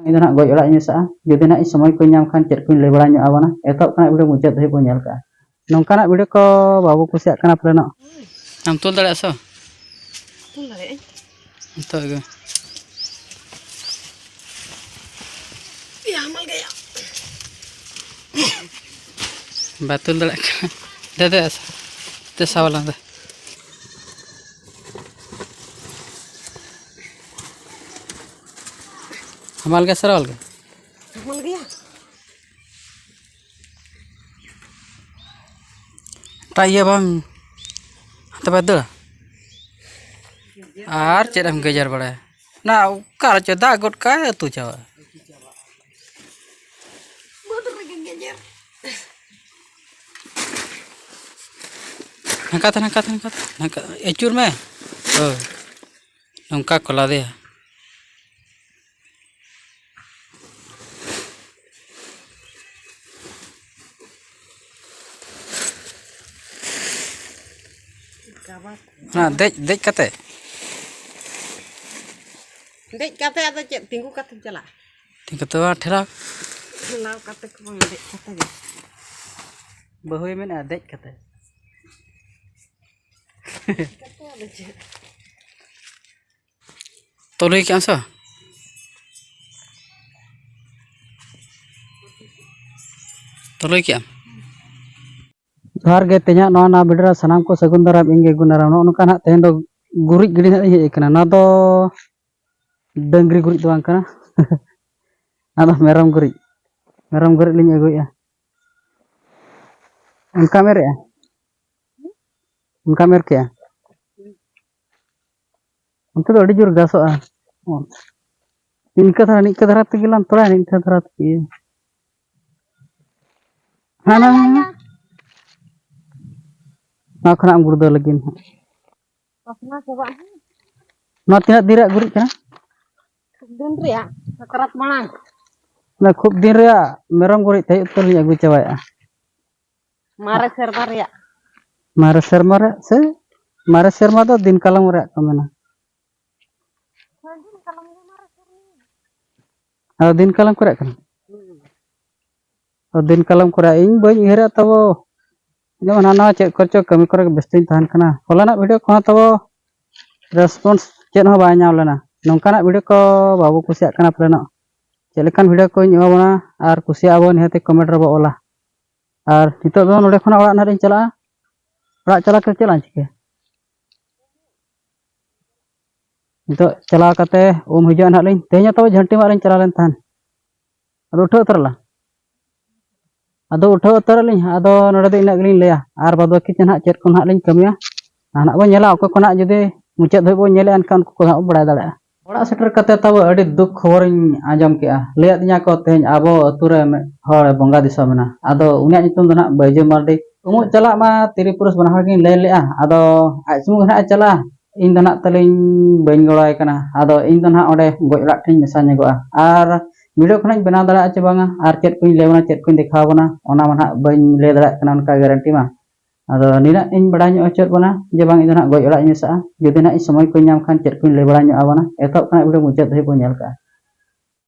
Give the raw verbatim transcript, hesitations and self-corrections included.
ᱤᱧ ᱫᱚ ᱱᱟᱦᱟᱜ ᱜᱚᱡ ᱚᱲᱟᱜ ᱤᱧ ᱢᱮᱥᱟᱜᱼᱟ᱾ ᱡᱩᱫᱤ ᱱᱟᱦᱟᱜ ᱤᱧ ᱥᱚᱢᱚᱭ ᱠᱚᱧ ᱧᱟᱢ ᱠᱷᱟᱱ, ᱪᱮᱫ ᱠᱚᱧ ᱞᱟᱹᱭ ᱵᱟᱲᱟ ᱧᱚᱜ ᱟᱵᱚᱱᱟ, ᱮᱛᱚᱦᱚᱵ ᱠᱷᱚᱱᱟᱜ video ᱢᱩᱪᱟᱹᱫ ᱫᱷᱟᱹᱵᱤᱡ ᱵᱚᱱ ᱧᱮᱞ ᱠᱟᱜᱼᱟ᱾ ᱱᱚᱝᱠᱟᱱᱟᱜ video ᱠᱚ ᱵᱟᱵᱚ ᱠᱩᱥᱤᱭᱟᱜ ᱠᱟᱱᱟ ᱯᱟᱞᱮᱱᱚᱜ᱾ ᱟᱢ ᱛᱩᱞ ᱫᱟᱲᱮᱭᱟᱜᱼᱟ ᱥᱮ? ᱛᱩᱞ ᱫᱟᱲᱮᱭᱟᱜ ᱟᱹᱧ᱾ ᱱᱤᱛᱚᱜ ᱜᱮ᱾ ᱭᱟ, ᱦᱟᱢᱟᱞ ᱜᱮᱭᱟ᱾ ᱵᱟᱭ ᱛᱩᱞ ᱫᱟᱲᱮᱭᱟᱜ ᱠᱟᱱᱟ᱾ ᱫᱮ, ᱫᱮ, ᱫᱮ, ᱥᱟᱵᱟᱞᱟᱝ ᱫᱮ᱾ ᱦᱟᱢᱟᱞ ᱜᱮ ᱥᱮ ᱨᱟᱣᱟᱞ ᱜᱮ? ᱦᱟᱢᱟᱞ ᱜᱮᱭᱟ᱾ ᱮᱴᱟᱜ ᱤᱭᱟᱹ ᱵᱟᱝ, ᱦᱟᱱᱛᱮ ᱵᱟᱭ ᱫᱟᱹᱲᱟ? ᱟᱨ ᱪᱮᱫ ᱮᱢ ᱜᱮᱡᱮᱨ ᱵᱟᱲᱟᱭᱟ? ᱚᱱᱟ ᱚᱠᱟ ᱨᱮᱪᱚ ᱫᱟᱜ ᱜᱚᱫ ᱠᱟᱜᱼᱟᱭ, ᱟᱹᱛᱩ ᱪᱟᱵᱟᱜᱼᱟ᱾ ᱵᱟᱹᱫᱽ ᱨᱮᱜᱮ ᱜᱮᱡᱮᱨ᱾ ᱱᱟᱝᱠᱟᱛᱮ, ᱱᱟᱝᱠᱟᱛᱮ, ᱱᱟᱝᱠᱟᱛᱮ, ᱱᱟᱝᱠᱟ ᱟᱹᱪᱩᱨ ᱢᱮ᱾ ᱦᱳᱭ, ᱱᱚᱝᱠᱟ ᱠᱚ ᱞᱟᱫᱮᱭᱟ᱾ ᱚᱱᱟ ᱫᱮᱡ, ᱫᱮᱡ ᱠᱟᱛᱮ? ᱫᱮᱡ ᱠᱟᱛᱮ ᱟᱫᱚ ᱪᱮᱫ, ᱛᱤᱸᱜᱩ ᱠᱟᱛᱮᱢ ᱪᱟᱞᱟᱜᱼᱟ? ᱛᱤᱸᱜᱩ ᱠᱟᱛᱮ ᱵᱟᱝ, ᱴᱷᱮᱞᱟᱣ᱾ ᱴᱷᱮᱞᱟᱣ ᱠᱟᱛᱮ ᱠᱚ ᱵᱟᱝ, ᱫᱮᱡ ᱠᱟᱛᱮ ᱜᱮ᱾ ᱵᱟᱹᱦᱩᱭ ᱢᱮᱱᱮᱫᱼᱟ ᱫᱮᱡ ᱠᱟᱛᱮ᱾ ᱫᱮᱡ ᱠᱟᱛᱮ ᱟᱫᱚ ᱪᱮᱫ? ᱛᱩᱞᱟᱹᱭ ᱠᱮᱜᱼᱟᱢ ᱥᱮ? ᱛᱩᱞᱟᱹᱭ ᱠᱮᱜᱼᱟᱢ? ᱡᱚᱦᱟᱨ ᱜᱮ, ᱛᱮᱦᱮᱧᱟᱜ ᱱᱚᱣᱟ, ᱱᱚᱣᱟ video ᱨᱮ ᱥᱟᱱᱟᱢ ᱠᱚ ᱥᱟᱹᱜᱩᱱ ᱫᱟᱨᱟᱢ, ᱤᱧ ᱜᱮ ᱜᱩᱱᱟᱨᱟᱢ᱾ ᱱᱚᱜᱼᱚ ᱱᱚᱝᱠᱟ ᱱᱟᱦᱟᱜ ᱛᱮᱦᱮᱧ ᱫᱚ ᱜᱩᱨᱤᱡ ᱜᱤᱰᱤ ᱱᱟᱦᱟᱜ ᱤᱧ ᱦᱮᱡ ᱟᱠᱟᱱᱟ᱾ ᱱᱚᱣᱟ ᱫᱚ ᱰᱟᱹᱝᱨᱤ ᱜᱩᱨᱤᱡ ᱫᱚ ᱵᱟᱝ ᱠᱟᱱᱟ᱾ ᱱᱚᱣᱟ ᱫᱚ ᱢᱮᱨᱚᱢ ᱜᱩᱨᱤᱡ, ᱢᱮᱨᱚᱢ ᱜᱩᱨᱤᱡ ᱞᱤᱧ ᱟᱹᱜᱩᱭᱮᱫᱼᱟ᱾ ᱚᱱᱠᱟᱢ ᱮᱨᱮᱜᱼᱟ? ᱚᱱᱠᱟᱢ ᱮᱨ ᱠᱮᱜᱼᱟ? ᱚᱱᱛᱮ ᱫᱚ ᱟᱹᱰᱤ ᱡᱳᱨ ᱜᱷᱟᱥᱚᱜᱼᱟ᱾ ᱤᱱᱠᱟᱹ ᱫᱷᱟᱨᱟ, ᱱᱤᱝᱠᱟᱹ ᱫᱷᱟᱨᱟ ᱛᱮᱜᱮ ᱞᱟᱝ ᱛᱚᱲᱟᱭᱟ, ᱱᱤᱝᱠᱟᱹ ᱫᱷᱟᱨᱟ ᱛᱮᱜᱮ᱾ ᱦᱟᱱᱟ, ᱱᱚᱣᱟ ᱠᱷᱚᱱᱟᱜ ᱮᱢ ᱜᱩᱲᱫᱟᱹᱣ ᱞᱟᱹᱜᱤᱫ ᱦᱟᱸᱜ᱾ ᱯᱟᱥᱱᱟ ᱪᱟᱵᱟᱜ ᱦᱮᱸ᱾ ᱱᱚᱣᱟ ᱛᱤᱱᱟᱹᱜ ᱫᱤᱱ ᱨᱮᱭᱟᱜ ᱜᱩᱨᱤᱡ ᱠᱟᱱᱟ? ᱫᱤᱱ ᱨᱮᱭᱟᱜ ᱥᱟᱠᱨᱟᱛ ᱢᱟᱲᱟᱝ᱾ ᱚᱱᱟ ᱠᱷᱩᱵ ᱫᱤᱱ ᱨᱮᱭᱟᱜ ᱢᱮᱨᱚᱢ ᱜᱩᱨᱤᱡ ᱛᱮ ᱩᱛᱟᱹᱨ ᱞᱤᱧ ᱟᱹᱜᱩ ᱪᱟᱵᱟᱭᱮᱫᱼᱟ᱾ ᱢᱟᱨᱮ ᱥᱮᱨᱢᱟ ᱨᱮᱭᱟᱜ᱾ ᱢᱟᱨᱮ ᱥᱮᱨᱢᱟ ᱨᱮᱭᱟᱜ ᱥᱮ? ᱢᱟᱨᱮ ᱥᱮᱨᱢᱟ ᱫᱚ ᱫᱤᱱ ᱠᱟᱞᱚᱢ ᱨᱮᱭᱟᱜ ᱠᱚ ᱢᱮᱱᱟ᱾ ᱦᱳᱭ, ᱫᱤᱱ ᱠᱟᱞᱚᱢ ᱜᱮ ᱢᱟᱨᱮ ᱥᱮᱨᱢᱟ᱾ ᱟᱫᱚ ᱫᱤᱱ ᱠᱟᱞᱚᱢ ᱠᱚᱨᱮ ᱠᱟᱱᱟ? ᱟᱫᱚ ᱫᱤᱱ ᱠᱟᱞᱚᱢ ᱠᱚᱨᱮ ᱤᱧ ᱵᱟᱹᱧ ᱩᱭᱦᱟᱹᱨᱟ ᱛᱟᱵᱚ, ᱡᱮᱢᱚᱱ ᱦᱟᱱᱟ ᱱᱟᱣᱟ ᱪᱮᱫ ᱠᱚᱨᱮ ᱪᱚ ᱠᱟᱹᱢᱤ ᱠᱚᱨᱮ ᱵᱮᱥᱛᱚᱧ ᱛᱟᱦᱮᱱ ᱠᱟᱱᱟ᱾ ᱦᱚᱞᱟᱱᱟᱜ ᱵᱷᱤᱰᱤᱭᱳ ᱠᱚᱦᱚᱸ ᱛᱟᱵᱚ ᱨᱮᱥᱯᱚᱱᱥ ᱪᱮᱫ ᱦᱚᱸ ᱵᱟᱭ ᱧᱟᱢ ᱞᱮᱱᱟ᱾ ᱱᱚᱝᱠᱟᱱᱟᱜ ᱵᱷᱤᱰᱤᱭᱳ ᱠᱚ ᱵᱟᱵᱚ ᱠᱩᱥᱤᱭᱟᱜ ᱠᱟᱱᱟ ᱯᱟᱞᱮᱱᱚᱜ᱾ ᱪᱮᱫ ᱞᱮᱠᱟᱱ ᱵᱷᱤᱰᱤᱭᱳ ᱠᱚᱧ ᱮᱢᱟ ᱵᱚᱱᱟ ᱟᱨ ᱠᱩᱥᱤᱭᱟᱜᱼᱟ ᱵᱚᱱ, ᱱᱤᱦᱟᱹᱛ ᱠᱚᱢᱮᱱᱴ ᱨᱮᱵᱚ ᱚᱞᱟ᱾ ᱟᱨ ᱱᱤᱛᱚᱜ ᱫᱚ ᱱᱚᱰᱮ ᱠᱷᱚᱱᱟᱜ ᱚᱲᱟᱜ ᱱᱟᱦᱟᱜ ᱞᱤᱧ ᱪᱟᱞᱟᱜᱼᱟ᱾ ᱚᱲᱟᱜ ᱪᱟᱞᱟᱣ ᱠᱟᱛᱮ ᱪᱮᱫ ᱞᱟᱝ ᱪᱤᱠᱟᱹᱭᱟ? ᱱᱤᱛᱚᱜ ᱪᱟᱞᱟᱣ ᱠᱟᱛᱮ ᱩᱢ ᱦᱤᱡᱩᱜᱼᱟ ᱱᱟᱦᱟᱜ ᱞᱤᱧ᱾ ᱛᱮᱦᱮᱧ ᱦᱚᱸ ᱛᱟᱵᱚ ᱡᱷᱟᱹᱱᱴᱤ ᱢᱟᱜ ᱞᱤᱧ ᱪᱟᱞᱟᱣ ᱞᱮᱱ ᱛᱟᱦᱮᱸᱫ᱾ ᱟᱫᱚ ᱩᱴᱷᱟᱹᱣ ᱩᱛᱟᱹᱨ ᱟᱞᱟᱝ᱾ ᱟᱫᱚ ᱩᱴᱷᱟᱹᱣ ᱩᱛᱟᱹᱨ ᱟᱹᱞᱤᱧ ᱦᱟᱸᱜ᱾ ᱟᱫᱚ ᱱᱚᱰᱮ ᱫᱚ ᱤᱱᱟᱹᱜ ᱜᱮᱞᱤᱧ ᱞᱟᱹᱭᱟ, ᱟᱨ ᱵᱟᱫ ᱵᱟᱹᱠᱤ ᱪᱮ ᱱᱟᱦᱟᱜ ᱪᱮᱫ ᱠᱚ ᱱᱟᱦᱟᱜ ᱞᱤᱧ ᱠᱟᱹᱢᱤᱭᱟ, ᱱᱟᱦᱟᱜ ᱵᱚᱱ ᱧᱮᱞᱟ᱾ ᱚᱠᱚᱭ ᱠᱚ ᱱᱟᱦᱟᱜ ᱡᱩᱫᱤ ᱢᱩᱪᱟᱹᱫ ᱫᱷᱟᱹᱵᱤᱡ ᱵᱚᱱ ᱧᱮᱞᱮᱜᱼᱟ, ᱮᱱᱠᱷᱟᱱ ᱩᱱᱠᱩ ᱠᱚ ᱱᱟᱦᱟᱜ ᱵᱚᱱ ᱵᱟᱲᱟᱭ ᱫᱟᱲᱮᱭᱟᱜᱼᱟ᱾ ᱚᱲᱟᱜ ᱥᱮᱴᱮᱨ ᱠᱟᱛᱮ ᱛᱟᱵᱚ ᱟᱹᱰᱤ ᱫᱩᱠ ᱠᱷᱚᱵᱚᱨᱤᱧ ᱟᱸᱡᱚᱢ ᱠᱮᱜᱼᱟ᱾ ᱞᱟᱹᱭᱟᱫ ᱫᱤᱧᱟ ᱠᱚ ᱛᱮᱦᱮᱧ ᱟᱵᱚ ᱟᱹᱛᱩ ᱨᱮ ᱢᱤᱫ ᱦᱚᱲ ᱵᱚᱸᱜᱟ ᱫᱤᱥᱚᱢ ᱮᱱᱟ᱾ ᱟᱫᱚ ᱩᱱᱤᱭᱟᱜ ᱧᱩᱛᱩᱢ ᱫᱚ ᱱᱟᱦᱟᱜ ᱵᱟᱹᱭᱡᱩ ᱢᱟᱨᱰᱤ᱾ ᱩᱢᱩᱜ ᱪᱟᱞᱟᱜ ᱢᱟ ᱛᱤᱨᱤ ᱯᱩᱨᱩᱥ ᱵᱟᱱᱟ ᱦᱚᱲ ᱜᱤᱧ ᱞᱟᱹᱭ ᱞᱮᱜᱼᱟ, ᱟᱫᱚ ᱟᱡ ᱥᱩᱢᱩᱝ ᱜᱮ ᱱᱟᱦᱟᱜ ᱮ ᱪᱟᱞᱟᱜᱼᱟ᱾ ᱤᱧ ᱫᱚ ᱱᱟᱦᱟᱜ ᱛᱟᱹᱞᱤᱧ ᱵᱟᱹᱧ ᱜᱚᱲᱚᱣᱟᱭ ᱠᱟᱱᱟ᱾ ᱟᱫᱚ ᱤᱧ ᱫᱚ ᱱᱟᱦᱟᱜ ᱚᱸᱰᱮ ᱜᱚᱡ ᱚᱲᱟᱜ ᱴᱷᱮᱱᱤᱧ ᱢᱮᱥᱟ ᱧᱚᱜᱚᱜᱼᱟ᱾ ᱟᱨ ᱵᱷᱤᱰᱤᱭᱳ ᱠᱷᱚᱱᱟᱜ ᱤᱧ ᱵᱮᱱᱟᱣ ᱫᱟᱲᱮᱭᱟᱜᱼᱟ ᱪᱮ ᱵᱟᱝᱟ, ᱟᱨ ᱪᱮᱫ ᱠᱚᱧ ᱞᱟᱹᱭ ᱵᱚᱱᱟ, ᱪᱮᱫ ᱠᱚᱧ ᱫᱮᱠᱷᱟᱣ ᱵᱚᱱᱟ, ᱚᱱᱟ ᱢᱟ ᱱᱟᱦᱟᱜ ᱵᱟᱹᱧ ᱞᱟᱹᱭ ᱫᱟᱲᱮᱭᱟᱜ ᱠᱟᱱᱟ ᱚᱱᱠᱟ ᱜᱮᱨᱮᱱᱴᱤ ᱢᱟ᱾ ᱟᱫᱚ ᱱᱤᱱᱟᱹᱜ ᱤᱧ ᱵᱟᱲᱟᱭ ᱧᱚᱜ ᱦᱚᱪᱚᱭᱮᱫ ᱵᱚᱱᱟ ᱡᱮ ᱵᱟᱝ, ᱤᱧ ᱫᱚ ᱱᱟᱦᱟᱜ ᱜᱚᱡ ᱚᱲᱟᱜ ᱤᱧ ᱢᱮᱥᱟᱜᱼᱟ᱾ ᱡᱩᱫᱤ ᱱᱟᱦᱟᱜ ᱤᱧ ᱥᱚᱢᱚᱭ ᱠᱚᱧ ᱧᱟᱢ ᱠᱷᱟᱱ ᱪᱮᱫ ᱠᱚᱧ ᱞᱟᱹᱭ ᱵᱟᱲᱟ ᱧᱚᱜ ᱟᱵᱚᱱᱟ, ᱮᱛᱚᱦᱚᱵ ᱠᱷᱚᱱᱟᱜ ᱵᱷᱤᱰᱤᱭᱳ ᱢᱩᱪᱟᱹᱫ ᱫᱷᱟᱹᱵᱤᱡ ᱵᱚᱱ ᱧᱮᱞ ᱠᱟᱜᱼᱟ᱾